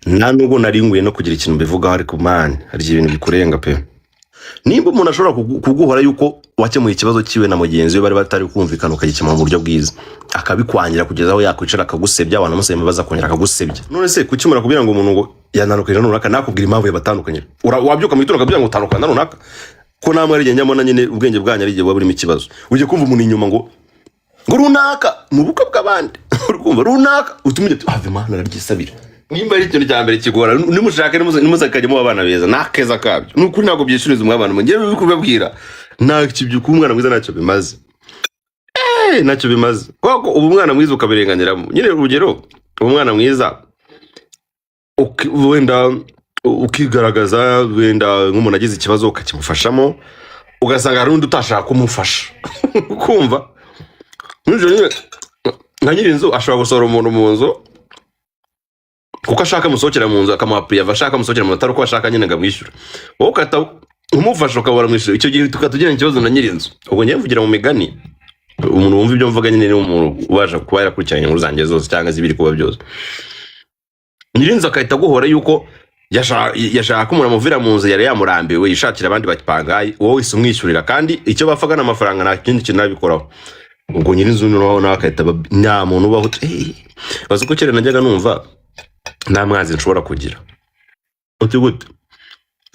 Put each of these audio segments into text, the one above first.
Nta nubwo nari nguye no kugira ikintu mbivugaho, ariko man, hari ibintu bikurenga pe. Nimba umuntu ashobora kuguhora yuko wakemuye ikibazo cyiwe na mugenzi we bari batari kumvikana, ukagikemura mu buryo bwiza, akabikwangira kugeza aho yakwicara akagusebya, wanamusaba imbabazi akongera akagusebya. None se kuki umuntu akubwira ngo umuntu ngo yanandukanye na runaka, nakubwira impamvu yabatandukanye? Wabyuka mu gitondo akabwira ngo utandukana na runaka, ko namwe ari igihe njya mbona nyine ubwenge bwanyu ari igihe buba burimo ikibazo. Ujya kumva umuntu inyuma ngo runaka mu bukwe bw'abandi, uri kumva runaka utumye ati ave mana araryisabira. Nimba ari ikintu cya mbere kigora, nimushake nimuzakajya muba abana beza, nta keza kabyo. Ni ukuri ntabwo byishuriza umwana ngewe uri kubabwira, nta kibyo kuba umwana mwiza ntacyo bimaze. Ntacyo bimaze kubera ko uba umwana mwiza ukabirenganiramo nyine. Urugero, uba umwana mwiza wenda ukigaragaza, wenda nk'umuntu agize ikibazo ukakimufashamo, ugasanga hari undi utashaka kumufasha. Kumva nijoro nyine nka nyir'inzu ashobora gusohora umuntu mu nzu kuko ashaka amusohokera mu nzu, akamuha préavis, ashaka amusohokera mu nzu atari uko ashaka nyine ngo amwishyure, wowe ugahita umufasha ukabura mwishyura. Icyo gihe tukaba tugirana ikibazo na nyir'inzu. Ubwo ngewe mvugira mu migani, umuntu wumva ibyo mvuga nyine ni umuntu ubasha kuba yarakurikiranye inkuru zanjye zose cyangwa se ibiri kuba byose. Nyir'inzu agahita aguhora yuko yashaka ko umuntu amuvira mu nzu, yari yamurambiwe, yishakira abandi bapangayi, wowe wese umwishyurira, kandi icyo bapfaga ni amafaranga, nta kindi kintu nabikoraho. Ubwo nyir'inzu noneho nawe agahita nta muntu ubaho. Bazi ko kera najyaga numva nta mwanzi nshobora kugira. Uti gute?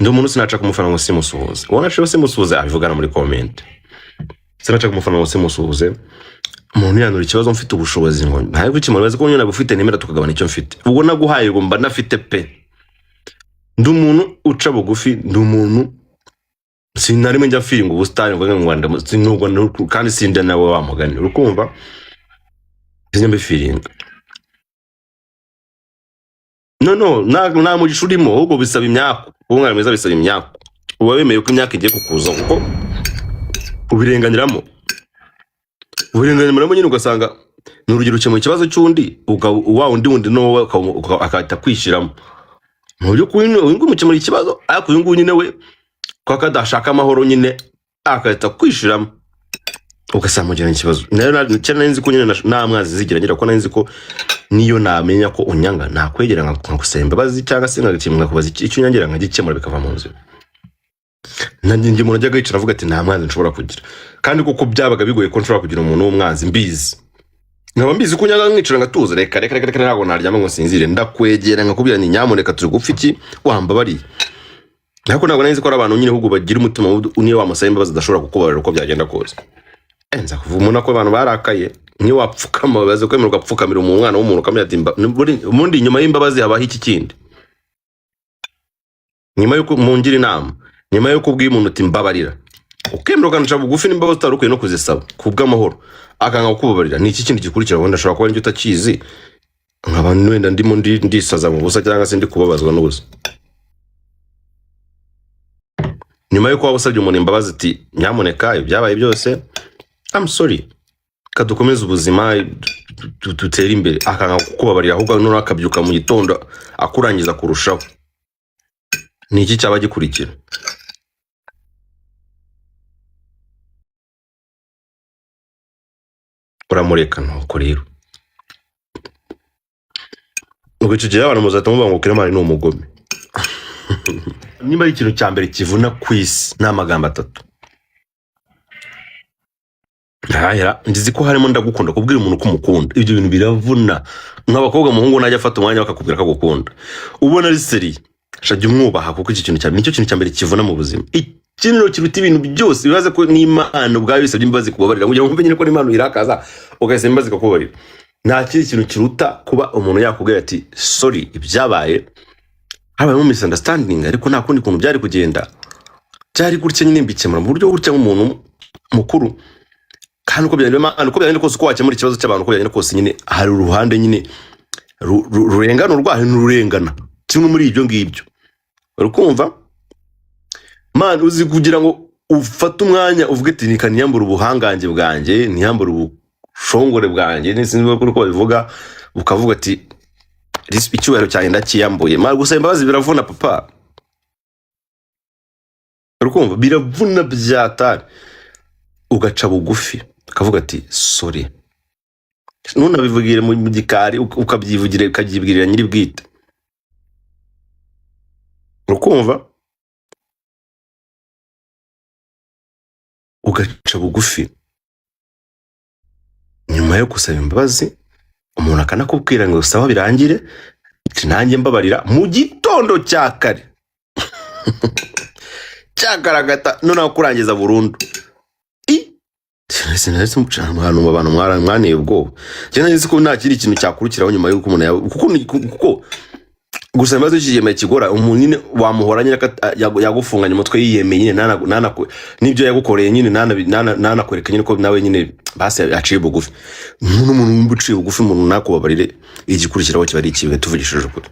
Ndi umuntu sinaca ku mufana ngo simusuhuze. Uwo naciyeho simusuhuze abivugana muri comment. Sinaca ku mufana ngo simusuhuze. Umuntu yanura ikibazo mfite ubushobozi ngo ntawe gukemura, bazi ko nyine nabufite, nemera tukagabana icyo mfite. Ubwo naguhaye ubwo mba nafite pe. Ndi umuntu uca bugufi, ndi umuntu sinari rimwe njya mfiringa ubusitani ngo ngo sinubwo, kandi sindya nawe wa mugani, uri kumva sinjya mbifiringa. No nta mugisha urimo, ahubwo bisaba imyaku. Kuba umwana mwiza bisaba imyaku, uba wemeye ko imyaka igiye kukuza, kuko ubirenganiramo, ubirenganiramo nyine. Ugasanga ni urugero ukemuye ikibazo cy'undi, wa wundi wundi no akahita kwishyiramo. Mu by'ukuri uyu nguyu umukemura ikibazo, ariko uyu nguyu nyine we kuko adashaka amahoro nyine agahita kwishiramo, ugasanga mugiranye ikibazo. Nayo kera nari nzi ko nyine nta mwanzi zigira ngira, kuko nari nzi ko niyo namenya ko unyanga nakwegera nkagusaba imbabazi cyangwa se nkakubaza icyo unyangira nkagikemura bikava mu nzira. Nanjye njye umuntu ajyaga yicara avuga ati nta mwanzi nshobora kugira, kandi kuko byabaga bigoye ko nshobora kugira umuntu w'umwanzi mbizi, nkaba mbizi ko unyanga, nkicara ngatuza. Reka reka reka reka, ntabwo naryama ngo nsinzire. Ndakwegera nkakubwira ni nyamuneka turi gupfa iki, wambabariye. Ariko ntabwo nari nzi ko ari abantu nyine ahubwo bagira umutima mubi, niyo wamusaba imbabazi adashobora kukubabarira uko byagenda kose. Nza kuvuga umuntu ko abantu barakaye, niyo wapfukama baze kwemera ugapfukamira umwana w'umuntu ukamenya ati ubundi nyuma y'imbabazi habaho iki kindi? Nyuma y'uko mungira inama, nyuma y'uko ubwiye umuntu uti mbabarira, ukemera ukanaca bugufi n'imbabazi utari ukwiye no kuzisaba ku bw'amahoro, akanga kukubabarira, ni iki kindi gikurikira? Wenda ashobora kuba njye utakizi, nkaba wenda ndimo ndisaza mu busa cyangwa se ndi kubabazwa n'ubusa. Nyuma y'uko waba usabye umuntu imbabazi ati nyamuneka ibyabaye byose I'm sorry, kadukomeze ubuzima dutere imbere, akanga kukubabarira, ahubwo noneho akabyuka mu gitondo akurangiza kurushaho, ni iki cyaba gikurikira? Uramureka. Nuko rero ubwo icyo gihe abantu muzahita muvuga ngo Kiremani ni umugome. Niba ari ikintu cya mbere kivuna ku isi ni amagambo atatu. Ntahera ngizi ko harimo ndagukunda. Kubwira umuntu ko umukunda, ibyo bintu biravuna. Nk'abakobwa, umuhungu najya afata umwanya bakakubwira ko agukunda ubona ari sérieux, shajya umwubaha, kuko iki kintu cya nicyo kintu cya mbere kivuna mu buzima. Ikintu kiruta ibintu byose, bibaze ko n'Imana ubwayo bisabye imbabazi kubabarira, kugira ngo wumve nyine ko n'Imana uyirakaza ugasaba imbabazi ikakubabarira. Nta kindi kintu kiruta kuba umuntu yakubwira ati sorry, ibyabaye habayemo misunderstanding, ariko nta kundi kuntu byari kugenda, byari gutya nyine, mbikemura mu buryo gutya nk'umuntu mukuru. Kandi uko byagenda kose, uko wakemura ikibazo cy'abantu, uko byagenda kose nyine hari uruhande nyine rurenganurwa, hari n'ururengana, kimwe muri ibyo ngibyo. Uri kumva man, uzi kugira ngo ufate umwanya uvuge ati nika niyambure ubuhangange bwanjye, niyambure ubushongore bwanjye, sinzi uko babivuga, ukavuga ati icyubahiro cyanjye ndacyiyambuye. Man, gusaba imbabazi biravuna papa, uri kumva biravuna byatari, ugaca bugufi ukavuga ati sorry, ntunabivugire mu gikari, ukabyivugira ukabyibwirira nyiri bwite. Ukumva ugaca bugufi nyuma yo gusaba imbabazi, umuntu akanakubwira ngo sawa birangire, ati nanjye mbabarira, mu gitondo cya kare cyakaragata noneho kurangiza burundu. I sinahise mucana ahantu mu bantu mwaneye ubwoba. Njye nari nzi ko nta kindi kintu cyakurikiraho nyuma y'uko umuntu kuko gusa ibibazo cy'ikigeme kigora umuntu nyine, wamuhora nyine yagufunganye umutwe yiyemeye nyine, n'ibyo yagukoreye nyine ntanakwereke nyine ko nawe nyine basi yaciye bugufi. N'umuntu wumva uciye bugufi, umuntu nakubabarire, igikurikiraho kiba ari ikibi, tuvugishije ukuri.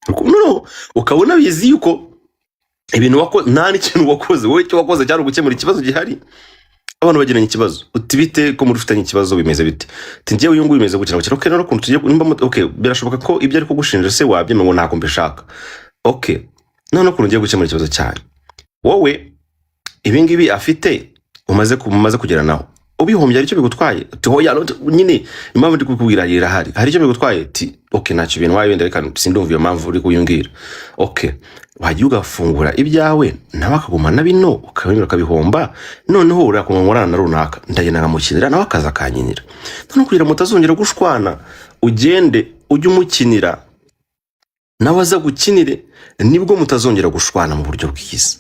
Noneho ukabona bizi yuko ibintu nta n'ikintu wakoze wowe, icyo wakoze cyari ugukemura ikibazo gihari. Abantu bagiranye ikibazo, uti bite ko muri ufitanye ikibazo, bimeze bite? Uti njyewe uyu nguyu bimeze gutya na gutya. Okay, noneho ukuntu tugiye nimba okay, birashoboka ko ibyo ari kugushinja se wabyemera ngo ntabwo mbishaka. Okay, noneho ukuntu ugiye gukemura ikibazo cyanyu, wowe ibi ngibi afite umaze kugera naho ubihombye, hari icyo bigutwaye? Uti hoya, no, nyine impamvu ndi kukubwira irahari, hari icyo bigutwaye? Ti okay, ntacyo bintwaye, wenda reka sindumva iyo mpamvu uri kuyumbwira. Okay, wajya ugafungura ibyawe nawe akagumana bino, ukabimira ukabihomba, noneho urakumva nkorana na runaka, ndagenda nkamukinira nawe akaza akankinira, noneho kugira ngo mutazongera gushwana, ugende ujye umukinira nawe aza gukinire, nibwo mutazongera gushwana mu buryo bwiza.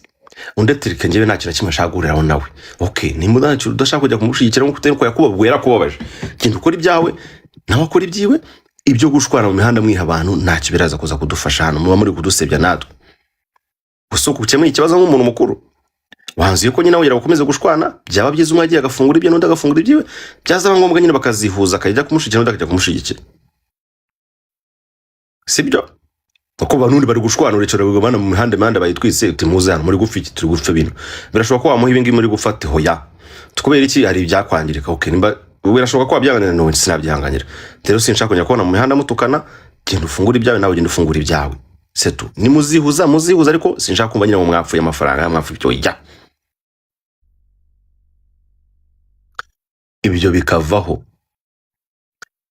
Undi ati reka njyewe nta kintu na kimwe nshaka guhuriraho nawe. Okay, nimba ntacyo udashaka kujya kumushyigikira nk'uko utari ko yakubabwiye, yarakubabaje, genda ukora ibyawe nawe akora ibyiwe. Ibyo gushwana mu mihanda mwiha abantu ntacyo biraza kuza kudufasha, hano muba muri kudusebya natwe. Gusa uko ukemuye ikibazo nk'umuntu mukuru, wanzuye ko nyine wongera gukomeza gushwana, byaba byiza umwe agiye agafungura ibye n'undi agafungura ibyiwe, byazaba ngombwa nyine bakazihuza, akajya kumushyigikira n'undi akajya kumushyigikira, sibyo? Kuko banundi bari gushwana, urekera bigumana mu mihanda, imihanda bayitwitse, uti muze hano muri gupfa iki, turi gupfa bino, birashoboka ko wamuha ibi ngibi muri gufata? Hoya, tukubera iki, hari ibyakwangirika. Okay, nimba birashoboka ko wabyihanganira, none sinabyihanganira rero, sinshaka kongera kubona mu mihanda mutukana, genda ufungure ibyawe nawe genda ufungure ibyawe, setu nimuzihuza muzihuza, ariko sinshaka kumva nyine ngo mwapfuye amafaranga, mwapfuye ibyo ya ibyo bikavaho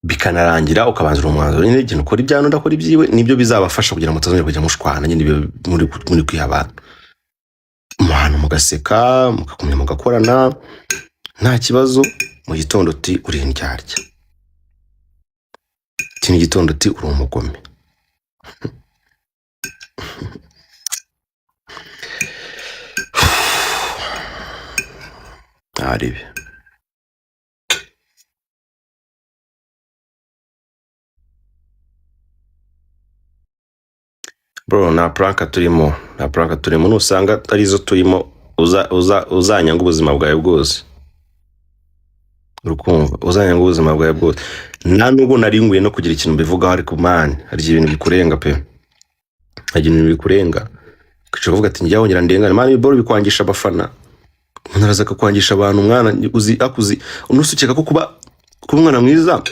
bikanarangira, ukabanzura umwanzuro nyine, genda ukora ibyawe n'undi akora ibyiwe, nibyo bizabafasha kugira ngo mutazongera kujya mushwana nyine, ibyo muri kwiha abantu muhantu, mugaseka, mugakomeza mugakorana nta kibazo. Mu gitondo uti uri indyarya, ikindi gitondo uti uri umugome. Ntaribi bro, nta prank turimo, nta prank turimo, nusanga arizo turimo uzanyanga ubuzima bwawe bwose, urukumva uzanyanga ubuzima bwawe bwose. Nta nubwo nari nguye no kugira ikintu mbivugaho, ariko man, hari ibintu bikurenga pe, hari ibintu bikurenga ukicara ukavuga ati njya wongera ndengane. Man, ibi bro bikwangisha abafana, umuntu araza akakwangisha abantu, mwana uzi akuzi unusukeka ko kuba umwana mwiza,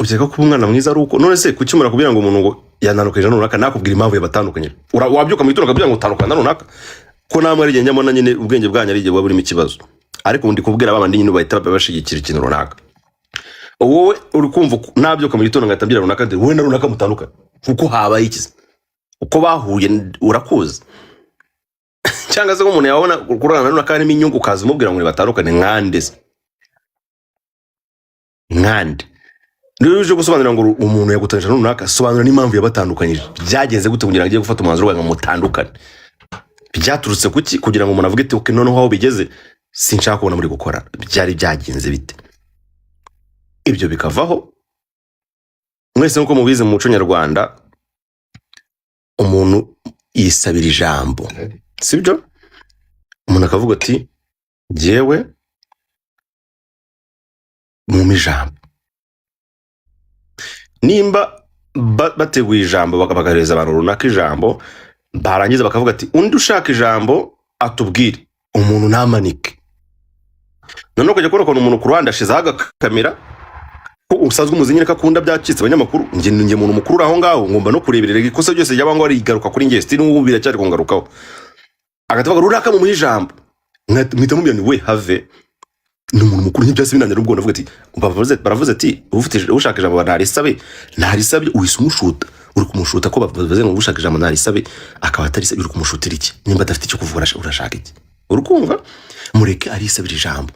ukeka ko kuba umwana mwiza ari uko. None se kuki umuntu akubwira ngo umuntu ngo yanandukanyije na runaka, nakubwira impamvu yabatandukanyije? Wabyuka mu gitondo akabwira ngo utandukana na runaka, ko namwe ari igihe njya nyine ubwenge bwanyu ari igihe buba burimo ikibazo, ariko ndi kubwira babandi nyine bahita bashigikira ikintu runaka. Wowe uri kumva nabyuka mu gitondo ngahita mbwira runaka nti wowe na runaka mutandukane kuko habaye iki? Uko bahuye urakuzi? Cyangwa se nk'umuntu yabona kurana na runaka harimo inyungu, ukaza umubwira ngo nibatandukane, nkande se nkande? Niba uje gusobanurira ngo umuntu yagutandukanyije na runaka, sobanura n'impamvu yabatandukanyije, byagenze gute kugira ngo ajye gufata umwanzuro ngo mutandukane, byaturutse kuki kugira ngo umuntu avuge ati okay, noneho aho bigeze sinshaka kubona muri gukora, byari byagenze bite? Ibyo bikavaho. Mwese nk'uko mubizi, mu muco nyarwanda umuntu yisabira ijambo, sibyo? Umuntu akavuga ati jyewe mumpe ijambo. Nimba bateguye ijambo, bagahereza abantu runaka ijambo, barangiza bakavuga ati undi ushaka ijambo atubwire, umuntu ntamanike. Noneho ukajya kubona ukuntu umuntu ku ruhande ashizeho agakamera ko usanzwe umuzi nyine ko akunda byacitse abanyamakuru. Njye muntu mukuru uri aho ngaho, ngomba no kureberera ikosa ryose ryaba ngo rigaruka kuri njye, still n'ubu biracyari kungarukaho. Agahita avuga runaka mumuhe ijambo, mwita mubwira ni we have. Ni umuntu mukuru, ntibyase binanira. Ubwo ndavuga ati baravuze ati ufite ushaka ijambo ntarisabe, ntarisabye, uhise umushuta. Uri kumushuta ko bavuze ngo ushaka ijambo ntarisabe, akaba atarisabye, uri kumushutira iki? Nimba adafite icyo kuvuga, urashaka iki? Uri kumva? Mureke arisabira ijambo.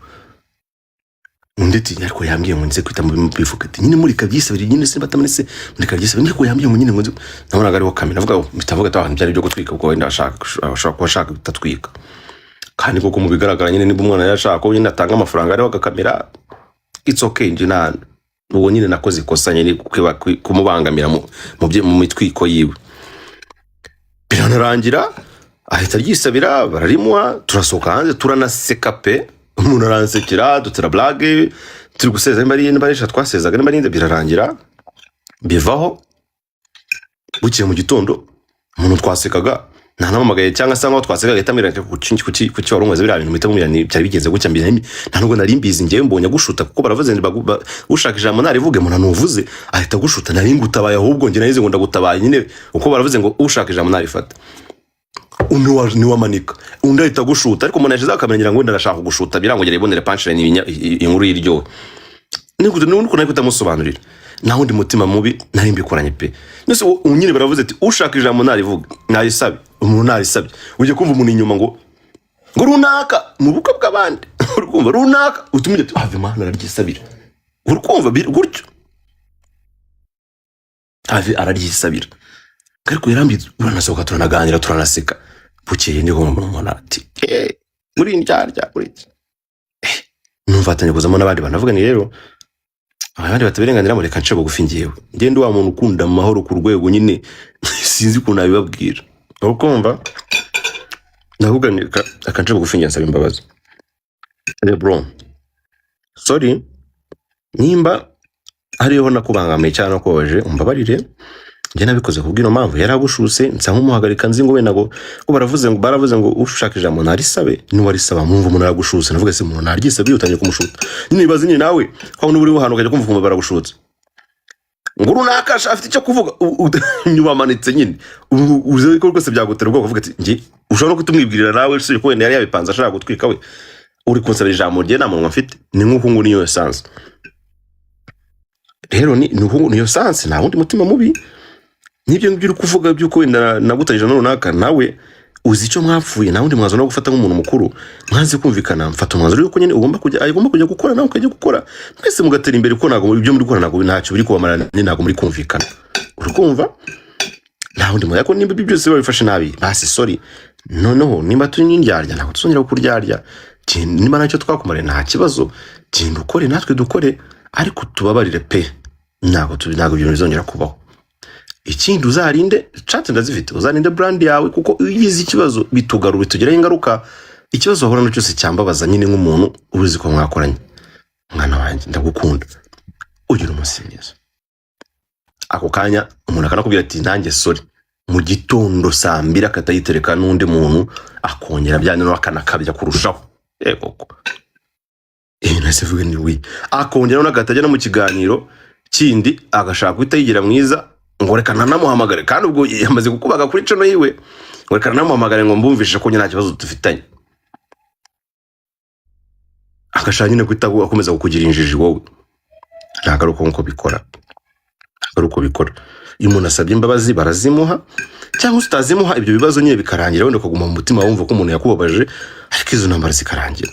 Undi ati ariko yambwiye ngo nze kwita mu bivuga. Ati nyine mureka byisabira nyine se batamanitse, mureka byisabira. Ariko yambwiye ngo nyine ngo nze. Nabonaga ariho kamera, navuga mpita mvuga ati byari byo gutwika, kuko wenda ashaka kuba ashaka kutatwika. Kandi koko mu bigaragara nyine, niba umwana yashaka ko nyine atanga amafaranga ariho agakamera, it's okay. Njye nta uwo nyine nakoze ikosa nyine kumubangamira mu mitwiko yiwe. Biranarangira ahita aryisabira, bararimuha, turasohoka hanze, turanaseka pe. Umuntu aransekera, dutera blague, turi guseza, nimba ari eshatu twasezaga, nimba ari inde, birarangira bivaho. Bukeye mu gitondo umuntu twasekaga ntanamamagaye, cyangwa se nkaho twasekaga ahita ambwira ati kuki wari unkoze biriya bintu? Mpita mubwira ni byari bigenze gutya mbere, nta nubwo nari mbizi. Njyewe mbonye agushuta kuko baravuze ngo ushaka ijambo narivuge, umuntu ntuvuze ahita agushuta. Nari ngutabaye, ahubwo njye narize ngo ndagutabaye nyine, uko baravuze ngo ushaka ijambo narifata, undi niwamanika undi ahita agushuta. Ariko umuntu yashizeho akamenya ngo wenda arashaka kugushuta birango ngo yibonere punchline, inkuru y'iryohe. Niko nari kutamusobanurira, nta wundi mutima mubi nari mbikoranye pe. Nese ubu nyine baravuze ati ushaka ijambo narivuga, narisabe, umuntu narisabye, ujya kumva umuntu inyuma ngo runaka mu bukwe bw'abandi, uri kumva runaka utumye ati have mana araryisabira. Uri kumva gutyo have araryisabira. Ariko yarambwiye, uranasohoka, turanaganira, turanaseka. Bukeye ndiho umuntu ati eh muri ndyarya muri iki. Numva hatangiye kuzamo n'abandi bantu. Navuga ni rero abandi batabirenganira, reka nce bugufi. Ngewe ngende wa muntu ukunda amahoro ku rwego nyine sinzi ukuntu nabibabwira. Ukumva ndavuga ni reka nce bugufi, nge nsaba imbabazi. Bro, sorry, nimba hariho nakubangamiye cyangwa nakubabaje, umbabarire. Njye nabikoze kubw'ino mpamvu, yaragushuse nsa nk'umuhagarika, nzi ngo wenda ngo baravuze ngo ushaka ijambo ntarisabe, niwarisaba mwumva umuntu aragushutse. Navuga se umuntu ntaryisabe, utangiye kumushuta nyine. Ibaze nyine nawe ko n'ubu uri ahantu ukajya kumva ukumva baragushutse ngo runaka afite icyo kuvuga, wamanitse nyine. Uzi ko rwose byagutera ubwoba, uvuga ati njye ushobora no kutumwibwirira nawe, usibye ko wenda yari yabipanze ashaka gutwika. We uri kunsaba ijambo rye, nta munwa mfite. Ni nk'uku nguku, niyo essence rero, ni uku, niyo essence, nta wundi mutima mubi. N'ibyo ngibyo uri kuvuga by'uko wenda nagutanyije na runaka, nawe uzi icyo mwapfuye, nta wundi mwanzuro no gufata nk'umuntu mukuru. Mwanze kumvikana, mfata umwanzuro yuko nyine ugomba kujya, agomba kujya gukora, nawe ukajya gukora, mwese mugatera imbere, kuko ntabwo ibyo muri gukora ntabwo ntacyo biri kubamara, ntabwo muri kumvikana. Uri kumva? Nta wundi muntu. Ariko nimba ibyo byose babifashe nabi, basi sorry. Noneho nimba turi n'indyarya, ntabwo tuzongera kukuryarya. Nimba ntacyo twakumariye, nta kibazo, genda ukore natwe dukore, ariko tubabarire pe. Ntabwo ibintu bizongera kubaho. Ikindi, uzarinde chat ndazifite, uzarinde brand yawe, kuko iyo ugize ikibazo bitugarura, bitugiraho ingaruka. Ikibazo wahura na cyose cyambabaza nyine nk'umuntu uzi ko mwakoranye. Mwana wanjye, ndagukunda, ugira umunsi mwiza. Ako kanya umuntu akanakubwira ati nanjye sorry. Mu gitondo saa 2 akatayitereka n'undi muntu, akongera bya noneho akanakabya kurushaho. Yego ko nahise mvuga ni we, akongera noneho agahita ajya no mu kiganiro kindi, agashaka guhita yigira mwiza ngo reka nanamuhamagare, kandi ubwo yamaze kukubaga kuri channel yiwe, ngo reka nanamuhamagare ngo mbumvishe ko nyine nta kibazo dufitanye. Agashaka nyine guhita akomeza kukugira injiji wowe. Ntabwo ari uko nguko bikora, ntabwo ari uko bikora. Iyo umuntu asabye imbabazi barazimuha, cyangwa se utazimuha, ibyo bibazo nyine bikarangira, wenda ukaguma mu mutima wumva ko umuntu yakubabaje, ariko izo ntambara zikarangira.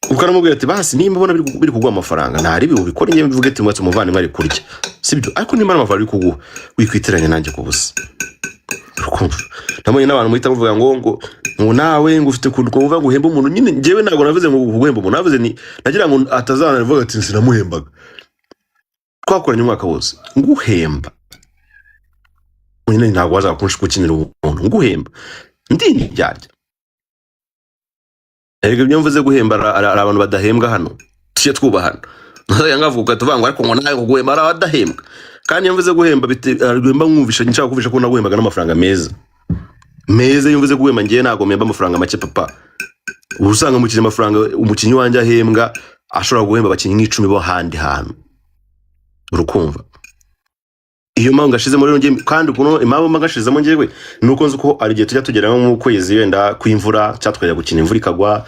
Ukanamubwira ati basi nimba ubona biri kuguha amafaranga, ntari ibi ubikore, njye mvuge ati mwatse umuvandimwe ari kurya, sibyo? Ariko nimba ari amafaranga uri kuguha, wikwitiranya nanjye ku busa. Urukumva? Nabonye n'abantu muhita muvuga ngo nawe ngo ufite ukuntu kuvuga ngo uhembe umuntu nyine. Njyewe ntabwo navuze ngo guhemba umuntu, navuze ni nagira ngo atazanavuga ati sinamuhembaga, twakoranye umwaka wose nguhemba nyine. Ntabwo wazaga gukinira ubuntu nguhemba, ndi indyarya? Erega ibyo mvuze guhemba, hari abantu badahembwa hano, tujye twubahana. Ntazajya ngavuga tuvuga ngo ariko ngo nawe ngo guhemba, hari abadahembwa. Kandi iyo mvuze guhemba guhemba mwumvisha nshaka kumvisha ko naguhembaga n'amafaranga meza meza. Iyo mvuze guhemba, ngewe ntabwo mpemba amafaranga make papa. Uba usanga umukinnyi, amafaranga umukinnyi wanjye ahembwa ashobora guhemba abakinnyi nk'icumi bo ahandi hantu. Urukumva? Iyo mpamvu ngashizemo rero njye, kandi ukuntu impamvu mba ngashizemo njyewe ni uko nzi ko hari igihe tujya tugera nko mu kwezi wenda kw'imvura, cyangwa tukajya gukina imvura ikagwa.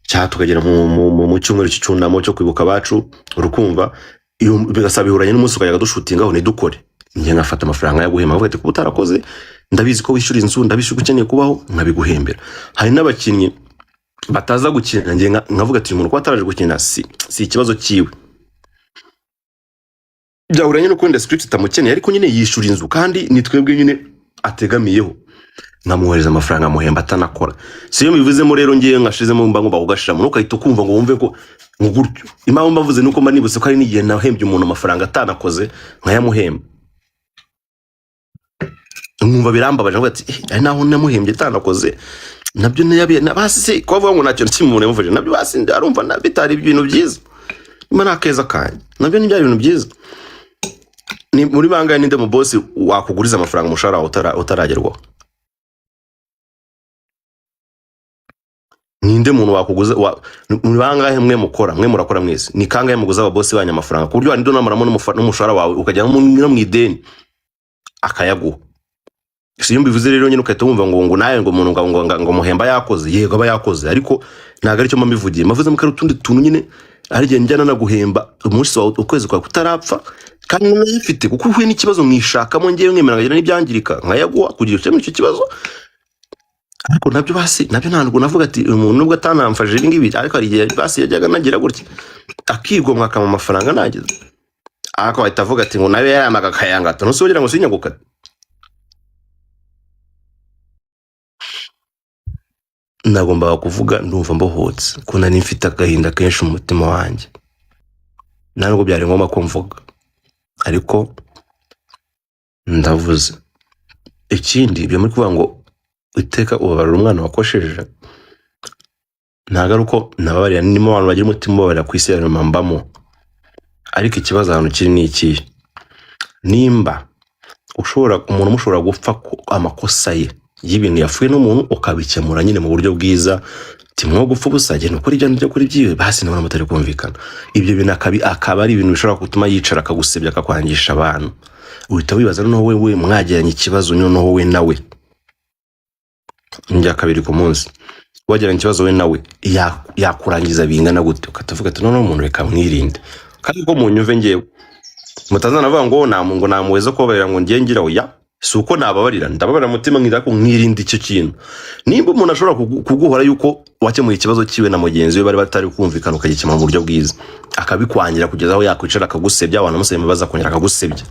Cyangwa tukagera mu cyumweru cy'icyunamo cyo kwibuka abacu, urukumva iyo bigasaba bihuranye n'umunsi ukajya dushutingaho ntidukore, njye nkafata amafaranga yo guhemba, nkavuga ati kuba utarakoze ndabizi ko wishyura inzu, ndabizi ko ukeneye kubaho, nkabiguhembera. Hari n'abakinnyi bataza gukina, njye nkavuga ati uyu muntu kuba ataraje gukina si ikibazo cyiwe, byahuranye no wenda script itamukeneye, ariko nyine yishyura inzu kandi ni twebwe nyine ategamiyeho, nkamwohereza amafaranga amuhemba atanakora. Si iyo mbivuzemo rero, ngewe nkashizemo mba ngomba kugashiramo, ntukahita ukumva ngo wumve ko ngo gutyo. Impamvu mbavuze nuko mba nibutse ko hari n'igihe nahembye umuntu amafaranga atanakoze, nkayamuhemba, nkumva birambabaje, nkavuga ati eh, ari naho namuhembye atanakoze, nabyo ntiyabiye na basi se ko bavuga ngo nta kintu kimwe umuntu yamufashije, nabyo basi arumva bitari ibintu byiza, nyuma ni akeza kanjye, nabyo ntibyari ibintu byiza. Ni muri bangahe, ninde mu boss wakuguriza amafaranga umushahara wawe utaragerwaho? Ninde muntu wakuguza muri bangahe mwe mukora, mwe murakora mwese, ni kangahe muguza ababosi banyu amafaranga ku buryo warinda unamaramo n'umushahara wawe ukajya no mu ideni akayaguha? Si iyo mbivuze rero nyine ugahita wumva ngo nawe ngo umuntu ngo muhemba yakoze. Yego, aba yakoze, ariko ntabwo aricyo mba mbivugiye. Mbavuze ko ari utundi tuntu nyine, hari igihe njyana naguhemba umunsi wawe ukwezi kwawe kutarapfa kandi nayafite, kuko uhuye n'ikibazo mwishakamo, ngewe mwemera nkagira n'ibyangirika nkayaguha kugira ukemure icyo kibazo. Ariko nabyo basi nabyo ntabwo navuga ati uyu muntu nubwo atanamfashije ibi ngibi, ariko hari igihe basi yajyaga anagira gutya akigomwa akampa amafaranga nagize, ariko bahita avuga ati ngo nawe yaramaga akayangata, ntuse ugira ngo sinyagukate. Nagombaga kuvuga, ndumva mbohotse ko nari mfite agahinda kenshi mu mutima wanjye. Nta nubwo byari ngombwa ko mvuga, ariko ndavuze. Ikindi, ibyo muri kuvuga ngo iteka ubabarira umwana wakosheje, ntabwo ari uko nababarira, nimo abantu bagira umutima ubabarira ku isi ya nyuma mbamo. Ariko ikibazo ahantu kiri ni ikihe? Nimba ushobora umuntu mushobora gupfa amakosa ye y'ibintu yapfuye n'umuntu, ukabikemura nyine mu buryo bwiza, timwo gupfa ubusa, genda ukora ibyo byo kuri byiwe, basi nabona mutari kumvikana, ibyo bintu akaba ari ibintu bishobora gutuma yicara akagusebya, akakwangisha abantu, uhita wibaza noneho we mwagiranye ikibazo, noneho we nawe njya kabiri ku munsi wagiranye ikibazo, we nawe yakurangiza bingana gute? Ukatavuga ati noneho umuntu reka mwirinde. Kandi ko munyumve, ngewe mutazanavuga ngo ngo namuweza kubabarira, ngo ngiye ngira oya, si uko nababarira, ndababarira mutima ngira ko nkirinda icyo kintu. Nimba umuntu ashobora kuguhora yuko wakemuye ikibazo cyiwe na mugenzi we bari batari kumvikana, ukagikemura mu buryo bwiza, akabikwangira kugeza aho yakwicara akagusebya, wanamusaba imbabazi akongera akagusebya,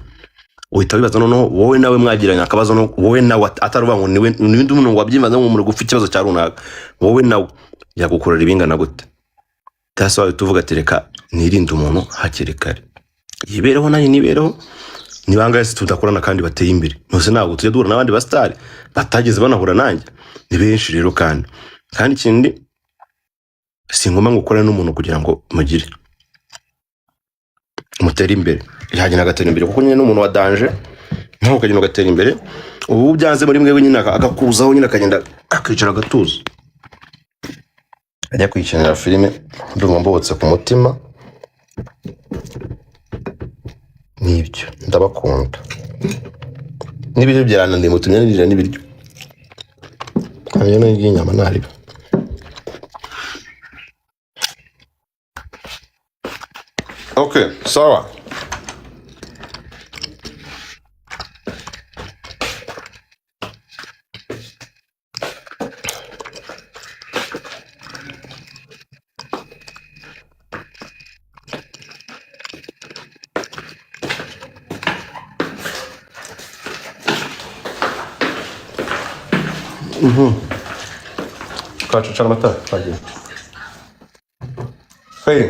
uhita wibaza noneho wowe nawe mwagiranye akabazo, no wowe nawe atari uvuga ngo niwe n'undi muntu wabyimaze ngo umuntu gupfa ikibazo cya runaka, wowe nawe yagukorera ibingana gute? Cyangwa wahita uvuga ati reka nirinde umuntu hakiri kare, yibereho nanjye nibereho. Ni bangahe se tudakorana kandi bateye imbere? Ntose ntabwo tujya duhura n'abandi basitari batageze banahura nanjye? Ni benshi rero. Kandi ikindi, si ngombwa ngo ukorane n'umuntu kugira ngo mugire mutere imbere. Yagenda agatera imbere kuko nyine n'umuntu wa danger, nawe ukagenda ugatera imbere. Ubu byanze muri mwewe nyine agakuzaho nyine, akagenda akicara agatuza ajya kwikinira filime. Ndumva mbobotse ku mutima nibyo, ndabakunda. N'ibiryo byarananiye, mutumye nirira n'ibiryo hanyuma n'iry'inyama nariba. Okay, sawa. Twacucana amatara twagiye. Hey,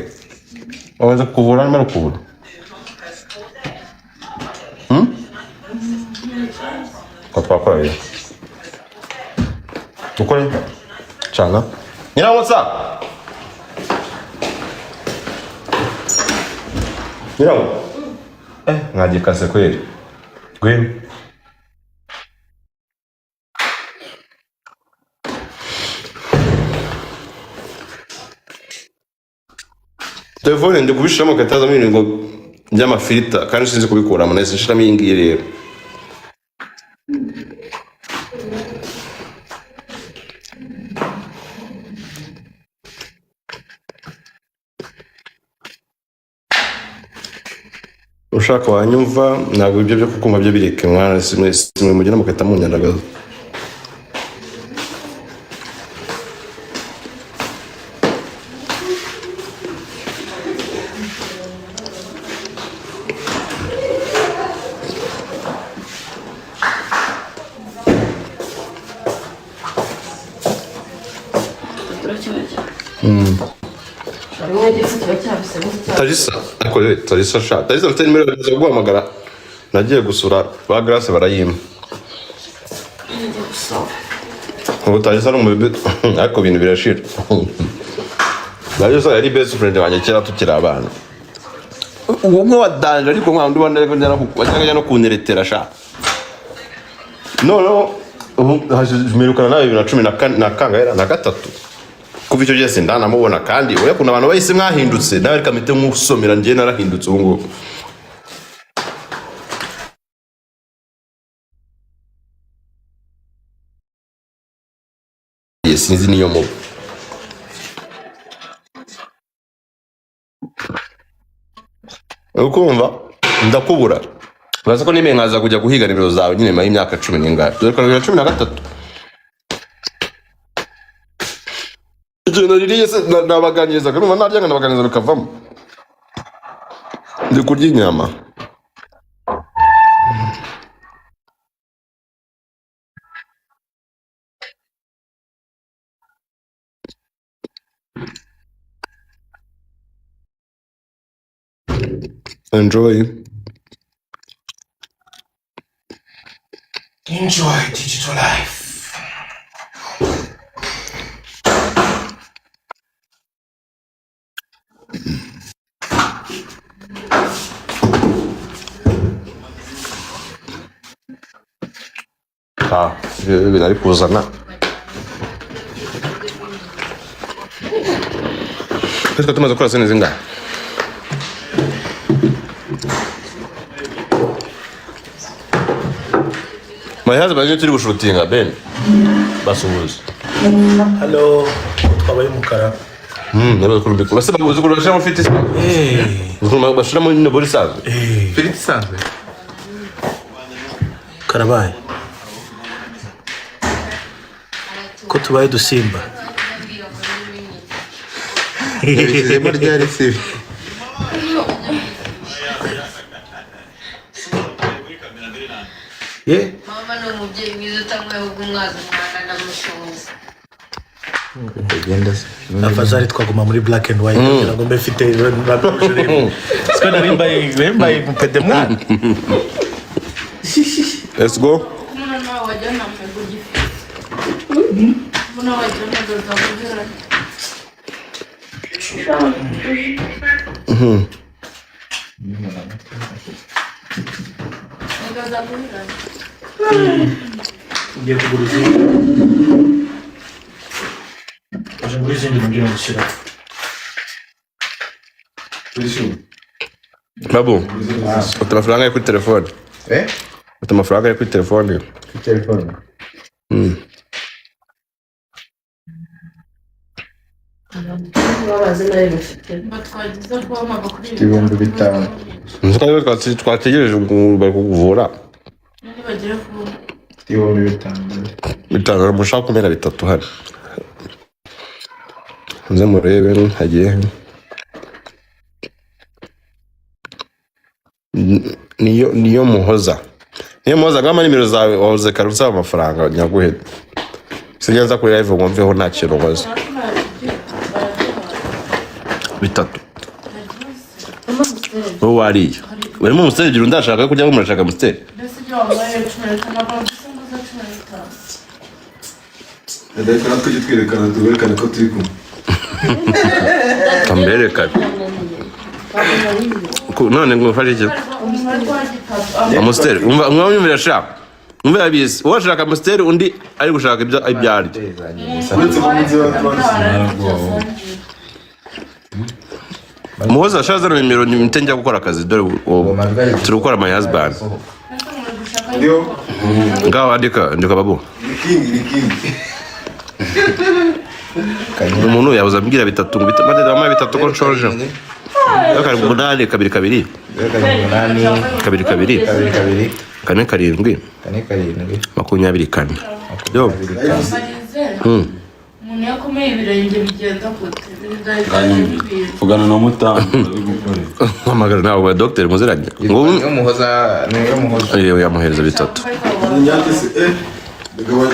wabanza kuvura arimo arakuvura ko twakora rero dukore cana nyiramutsa nyirawo mwagikase kweli ngwino. Telefone ndi kubishiramo katazamo ibintu ngo by'amafilita, kandi sinzi kubikuramo, nahise nshiramo iyi ngiyi rero. Ushaka wanyumva, ntabwo ibyo byo kukumva byo bireke mwana, simwe simwe mugenda mugahita munyandagaza. Tarisa, ariko rero Tarisa sha, Tarisa mfite nimero yawe guhamagara. Nagiye gusura ba Grace barayimpa. Ubu Tarisa ari umubebe, ariko ibintu birashira. Tarisa yari best friend wanjye kera tukiri abana. Uwo umwe wa danger, ariko mwa undi ubona wajyaga ajya no kunteretera sha. Noneho ubu mperukana nawe 2014 na kangahe na gatatu. Kuva icyo gihe sindanamubona, kandi urabona ukuntu abantu bahise mwahindutse, nawe reka mpite nkusomera, njye narahindutse ubu ngubu. Sinzi niyo muba. Ukumva ndakubura, uraza ko nimeye nkaza kujya guhiga nimero zawe nyine nyuma y'imyaka cumi n'ingahe, dore ko 2013 igihe naririye se nabaganirizaga, numva narya nabaganiriza bikavamo, ndi kurya inyama. Enjoy. Enjoy digital life. Ah, ibyo bintu ari kuzana twese tumaze gukora scene zingahe? My husband turi gushootinga, Ben basuhuza. Hello, twabaye umukara. Nabaze ukuntu mbikora. Base babuze ukuntu bashiramo ifiriti isanzwe. Ukuntu bashiramo nyine buri isanzwe. Ifiriti isanzwe. Karabaye. Ko tubaye udusimba. Yabishyizemo ryari sibi? Ye? Mama ni umubyeyi mwiza utamwaye umwaza umwana ndamusuhuza. Kagenda se. Afazari twaguma muri black and white kugira ngo mbe mfite. Siko nari mbaye mupede mwana. Let's go. Mbona nawe wajyana amego gifite. Mbona wajyana gazabuhera. Gazabuhera. Ngiye kugura izindi. Aje ngura izindi nongera gushyira. Babu, ufite amafaranga yo kuri telefone? Eh? Ufite amafaranga yo kuri telefone? Kuri telefone. Batwagize kuba kuri 5000. Nzi ko aribwo twategereje ngo bari kukuvura. Nibagera ku Mfite 5000. 5 mushaka kumena 3 hano. Nze murebe hagiye he. Niyo muhoza. Niyo muhoza ngama nimero zawe wahoze kare usaba amafaranga nyaguhe. Sinjya nza kuri live ngo mveho nta kintu nkoze. 3. Wowe wariye. Barimo umusiteri ebyiri, undi arashaka kurya, murashaka umusiteri. Mbese ibyo wambaye 15, mbese nguze 15. Reka natwe tujye twerekana, tuberekane ko turi kumwe. Kamberekane. None ngo mfashe iki? Amusiteri. Umva mwumvira sha. Umva yabizi. Uwo ashaka amusiteri, undi ari gushaka ibyo ibyo arya. Uretse ko munsi Muhoza ashaza nimero mpite njya gukora akazi, dore ubu turi gukora my husband. Ndiyo. Ngaho andika, andika babu. Ni king, ni king. Umuntu yabuze ambwira 3 ngo maze wampaye 3 ko nshonje. 7 8 2 2 0 7 8 2 2 2 2 4 7 4 7 24 yo. Marize, umuntu iyo akomeye ibirenge bigenda gute? Bizajya bibiri. Vugana na mutamu babigukorera. Hamagara nawe wa dogiteri muziranye ngo Niyo muhoza, niyo muhoza. Yewe, yamuhereza bitatu. Inyange se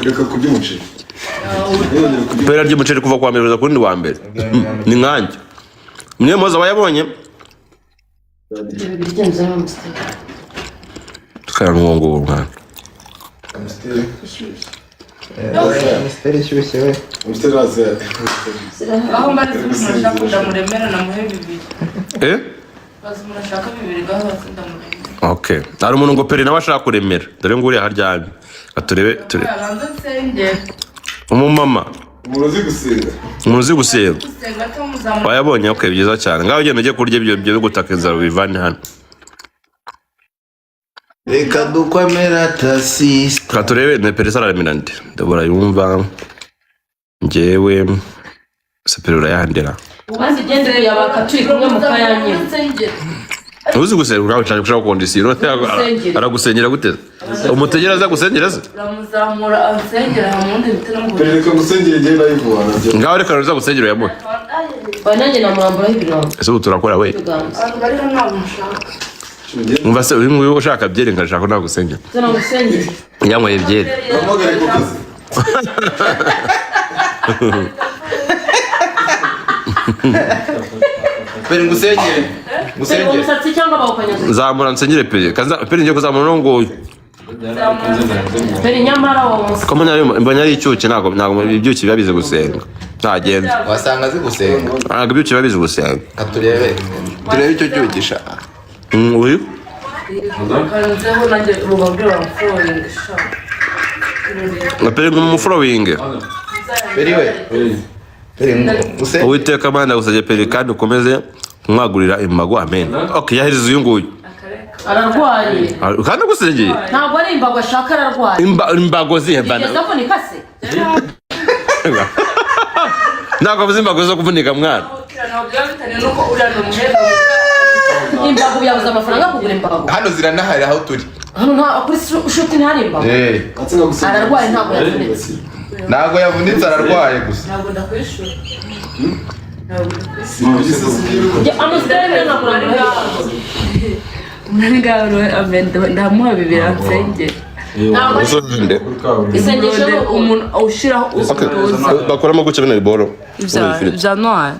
reka kurya umuceri. Ntiyongere kurya. Pera ry'umuceri kuva kuwa mbere kugeza ku wundi wa mbere ni nkanjye niyo mpoza wayabonye. Bigenze nk'amusiteri. Tukaranwa ngo uwo mwana. Amstel. Amstel ishyushye we. Amstel araza. Aho mbarize umuntu ashaka ndamuremera namuhe bibiri. Eh. Baza umuntu ashaka bibiri gaho hasi ndamuremera. Okay, hari umuntu ngo peri nawe ashaka kuremera, dore ngo uriya haryamye. Reka turebe ture Abanza nsenge. Umumama. Umuntu uzi gusenga. Umuntu uzi gusenga. Gusenga atamuzamura. Wayabonye? Okay, byiza cyane. Ngaho ugenda ujye kurya ibyo byo gutaka inzara ubivane hano. Reka dukwamera tasisi. Reka turebe ne peri araremera nde. Ndabura yumva njyewe se peri urayandera. Maze igendere yabaka turi kumwe mu kayanya. Nsengera. Uzi gusenga uraho cyane gushaka kondisiyo. Gusengera. Aragusengera gute? Umutegera aza gusengera se? Uramuzamura ansengera hamundi bite no Peri reka ngusengere njyewe nayivuha nabyo. Ngaho reka ruza gusengera uyamuhe. Oya, nanjye namuramburaho ibirango. Ese ubu turakora we? Ibiganza. Abantu bari hano ntabwo mushaka. Umva se, uyu nguyu ushaka byeri ngashaka nagusengera. Zana ngusengere. Yanyweye byeri. Bahamagare ku kazi. Peri ngusengere. Peri Ngusengere. umusatsi cyangwa bawukanyaza. Zamura nsengere peri. Kaza peri ngiye kuzamura no nguyu. Peri nyamara wa umusatsi. Ko mbonye ari icyuki, ntabwo ibyuki biba bizi gusenga. Ntagenda. Wasanga azi gusenga. Ntabwo ibyuki biba bizi gusenga. Reka turebe. Turebe icyo cyugisha. Uyu Kanzeho nanjye rubabwira bamfoyinga sha. na peri nk'umufurowinge. Peri we. Peri ngusengere. Uwiteka Mana gusabye peri kandi ukomeze kumwagurira imbago, amen. Okay, yahereza uyu nguyu. Ararwaye. Kandi agusengeye. Ntabwo ari imbago ashaka, ararwaye. Imbago zihebana. Yigeze avunika se? Ntabwo avuze imbago zo kuvunika mwana. Ntabwo biba bitaniye nuko uriya ni umuheza. Imbago yabuze amafaranga yo kugura imbago. Hano ziranahari aho turi. Hano nta kuri shuti ntihari imbago. Eh. Atsinda gusenga. Ararwaye ntabwo yavunitse. Ntabwo yavunitse, ararwaye gusa. Ntabwo ndakwishura. Ntabwo ndakwishura. Igisa si igihugu. Njye amusiteri niyo namuramburaho ibiganza. Umuntu ngaho amen ndamuha bibiri ansengera. Ntabwo ari Uzonde. isengesho ni ukuntu. Umuntu ushiraho utuzi. Bakoramo gutya bino biboro. Bya noir.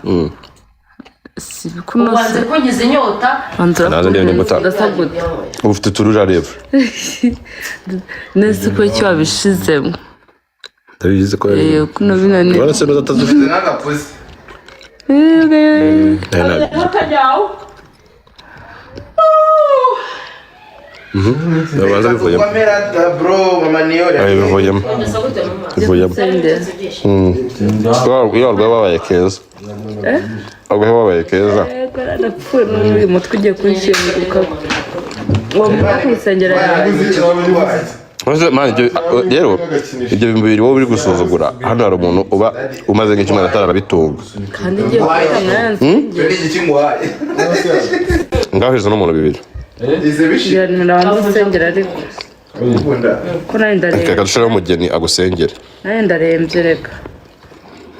Si bikunoze. Ubanze kunkiza inyota. Banza Nazo ndebe nimba ndasa gute. Ubu ufite uturura rero. Nese ko icyo wabishizemo. Ndabizi ko Eh kuno bino ni. Urabona se nuza atazifite. N'agapusi. Ntukajyaho. Ndabanza bivuyemo. Dukwamera ta bro mama niyore. Ayo bivuyemo. Ndasa gute mama? Bivuyemo. Iyo warwaye wabaye keza. Warwaye wabaye keza. Narapfuye n'uyu mutwe ugiye kunshinguka. Uwo muntu wo kwisengera yawe. Maze man, rero ibyo bintu bibiri wowe uri gusuzugura hano hari umuntu uba umaze nk'icyumweru ataranabitunga. Kandi ngiye gufata umwanya Icyo ni igiki nguhaye. Ngaho heza n'umuntu bibiri. Ize bishira. ndabanza usengera ariko. Ukunda. Ko nanjye ndarembye. Reka dushiraho umugeni agusengere. Nanjye ndarembye reka.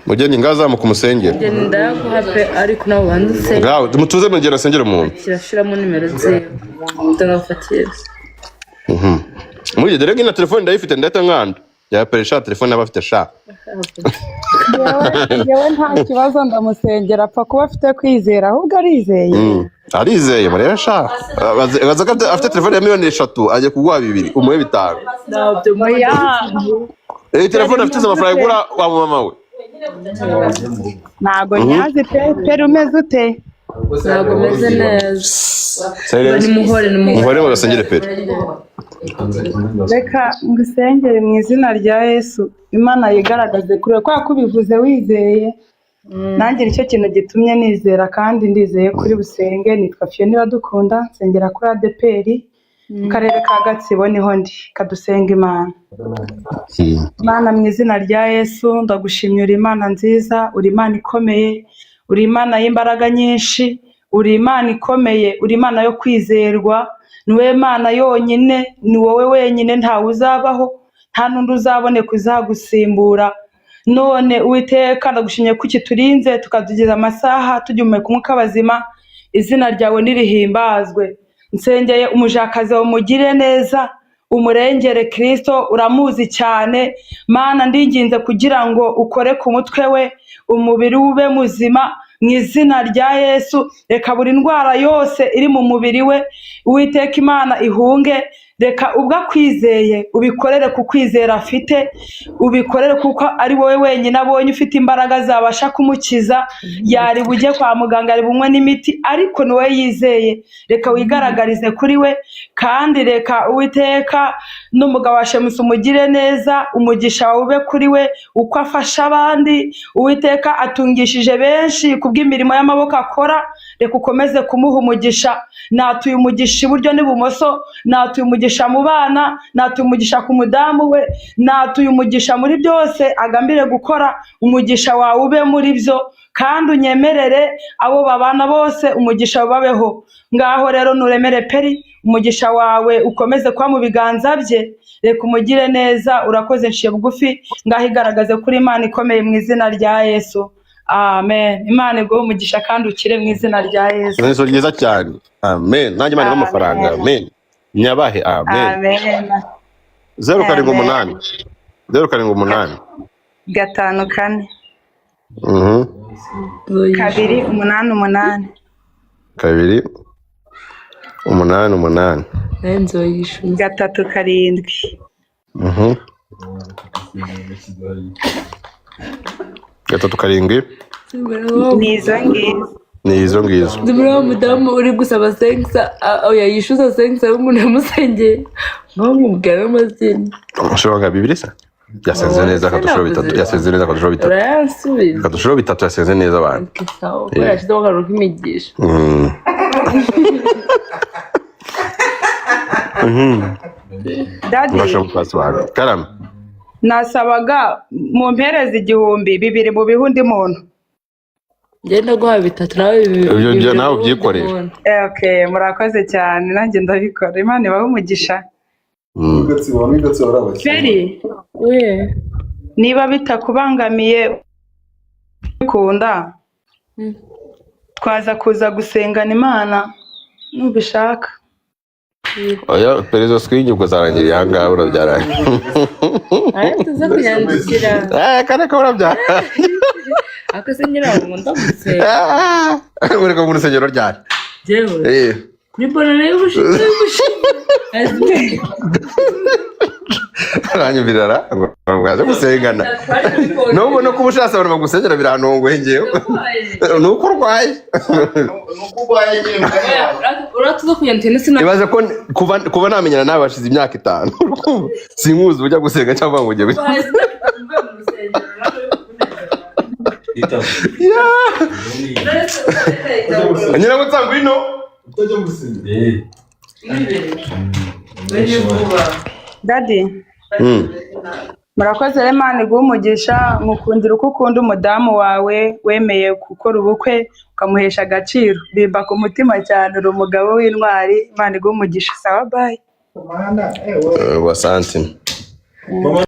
Mugeni ngaho azamuka umusengere. Ngeni ndayaguha pe ariko nawe ubanza usenge. Ngaho mutuze mugeni asengere umuntu. Kirashiramo nimero ziwe. Ndabafatira. Muri dore na telefone ndayifite ndahita nkanda. Yaperesha telefone aba afite sha. Yewe nta kibazo ndamusengera, apfa kuba afite kwizera, ahubwo arizeye. Arizeye murebe sha. Baza ko afite telefone ya 3 miliyoni agiye kuguha bibiri umuhe bitanu. Ntabyo Oya. Iyi telefone afite amafaranga igura wa mama we. Ntago nyazi pe. Peri umeze ute? Ntabwo meze neza. Silence. Nimuhore nimuhore. Muhore mugasengere peri. Reka ngusengere mu izina rya Yesu, Imana yigaragaze kure kwa kubivuze wizeye. Nanjye nicyo kintu gitumye nizera kandi ndizeye kuri busenge. Nitwa Fiona Iradukunda, nsengera kuri ADPR mu karere ka Gatsibo niho ndi. Kadusenga Imana. Imana mu izina rya Yesu ndagushimye, uri Imana nziza, uri Imana ikomeye, uri Imana y'imbaraga nyinshi, Uri Imana ikomeye, uri Imana yo kwizerwa, ni wowe Mana yonyine, ni wowe wenyine, ntawe uzabaho, nta n'undi uzaboneka uzagusimbura. None Uwiteka, ndagushimye ko ukiturinze tukatugeza amasaha tugihumeka umwuka w'abazima, izina ryawe nirihimbazwe. Nsengeye umujakazi wawe, umugire neza, umurengere. Kristo uramuzi cyane. Mana, ndinginze kugira ngo ukore ku mutwe we, umubiri we ube muzima mu izina rya Yesu. Reka buri ndwara yose iri mu mubiri we, Uwiteka Imana, ihunge. Reka ubwo akwizeye ubikorere ku kwizera afite, ubikorere kuko ari wowe wenyine abonye ufite imbaraga zabasha kumukiza. Yari bujye kwa muganga, ari bunywe n'imiti, ariko ni wowe yizeye. Reka wigaragarize kuri we. Kandi reka Uwiteka n'umugabo wa Shemusi umugire neza, umugisha wawe ube kuri we uko afasha abandi. Uwiteka atungishije benshi kubw'imirimo y'amaboko akora, reka ukomeze kumuha umugisha. Natuye umugisha iburyo n'ibumoso, natuye umugisha mu bana, natuye umugisha ku mudamu we, natuye umugisha muri byose agambire gukora. Umugisha wawe ube muri byo, kandi unyemerere abo babana bose umugisha ubabeho. Ngaho rero nuremere Peri, umugisha wawe ukomeze kuba mu biganza bye, reka umugire neza. Urakoze, nciye bugufi. Ngaho igaragaze kuri Imana ikomeye mu izina rya Yesu, amen. Imana iguhe umugisha kandi ukire mu izina rya Yesu. Isengesho ryiza cyane, amen. Nanjye Imana ibahe amafaranga. Amen, nyabahe, amen. Amen. 07 Amen. 8 0 7 8. 5 4. 2 8 8. 2 8 8. Nzoyishyuza. 3 7. 3 7. Ni izo ngizo. Ni izo ngizo. Ndi muri wa mudamu uri gusaba senkisa, oya, yishyuza senkisa y'umuntu yamusengeye, nkamubwira n'amazina. Ushobora nka bibiri se yasenze neza, akadushuro bitatu yasenze neza, akadushuro bitatu. Urayansubiza. Akadushuro bitatu yasenze neza abantu. Okay, sawa, ko yashyizeho akantu k'imigisha. Daddy. Mbasha kubasobanura karame. Nasabaga mumpereze 1000, 2 mu bihe undi muntu. Ngenda guha bitatu nawe bibiri. Ibyo Bibiri nawe uwundi ubyikorere. muntu. Okay, murakoze cyane, nanjye ndabikora. Imana ibahe umugisha. Gatsibo, bamwe Gatsibo ari abakire. Feri, We. niba bitakubangamiye bikunda, twaza kuza gusengana Imana nubishaka. Oya, perezida swingi ubwo zarangiriye aha ngaha, urabyarangiye. Ariko tuza kunyandikira. Eh, kane ko urabyarangiye. Ariko se nyirawo ngo ndagusenga? Ah, uri mu rusengero ryari? Jewe? Eh. Kuri bonane y'ubushize. Aranyumvira ra ngo mwaze gusengana n'ubu no kuba ushatse abantu bagusengera birantunguye ngewe, ni uko urwaye. Nuko urwaye nyine mukanya. Uratuza kunyandikira ndetse na Ibaze ko kuva namenyana nawe hashize imyaka 5, sinkuzi ujya gusenga cyangwa ngo ujye nyirabutsa ngwino. Utajya gusenga. Daddy, murakoze rero. Imana iguhe umugisha. Nkukundira uko ukunda umudamu wawe, wemeye gukora ubukwe ukamuhesha agaciro, bimba ku mutima cyane. Uri umugabo w'intwari. Imana iguhe umugisha. Sawa, bye. Wasanti. Mama.